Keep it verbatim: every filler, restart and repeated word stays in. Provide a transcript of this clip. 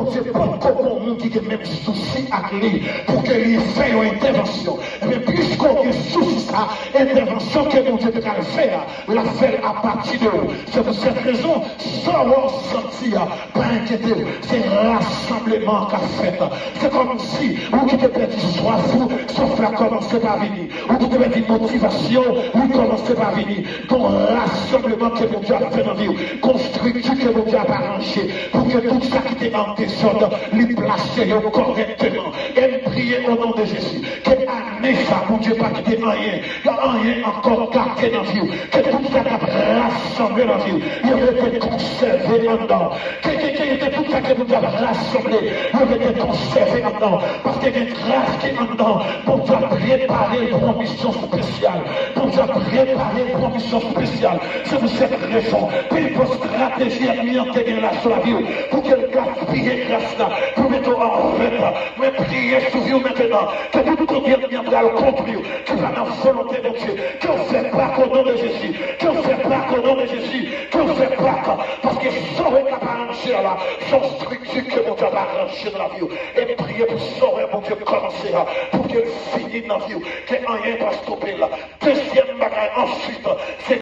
Bondye poko gon moun ki gen menm sousi ak li pou ke li fè yon entèvansyon. Ebyen, piske w gen sousi sa, entèvansyon ke Bondye pral fè a, l ap fè l apati de ou. Se pou sèt rezon, sa w wè w santi a, pa enkyete w, se rasanbleman an k ap fèt. Se kòmsi ou ki te pèdi swaf ou, swaf la kòmanse pa vini. Ou ki te pèdi motivasyon, li kòmanse pa vini. Gon rasanbleman ke Bondye ap fè nan vi w. Gon estrikti ke Bondye ap aranje pou ke tout sa ki te an dezòd, li plase yo kòrèkteman. E m priye o non de Jezi, ke ane sa, Bondye pa kite anyen, anyen ankò gate nan vi w. Ke tout sa k ap rasanble nan vi w, yo rete konsève anndan. Ke, ke, ke, ke tout sa ke Bondye ap rasanble, yo rete konsève anndan. Paske gen gras ki anndan. Bondye ap prepare l pou yon misyon espesyal. Bondye ap prepare l pou yon misyon espesyal. Se pou sèt rezon, pe enpòt estrateji ènmi an te gen la sou lavi w, pou ke l gaspiye gras la, pou mete w an reta. Mwen priye sou vi w mentenan, ke tout kote ènmi an pral kontri w, ki pa nan volonte Bondye, ke w fè bak o non de Jezi, ke w fè bak o non de Jezi, ke w fè bak, paske sa w wè k ap aranje a la, se yon estrikti ke Bondye ap aranje nan lavi w. E m priye pou sa w wè Bondye kòmanse a, pou ke l fini nan vi w, ke anyen pa stope l. Dezyèm bagay, answit, se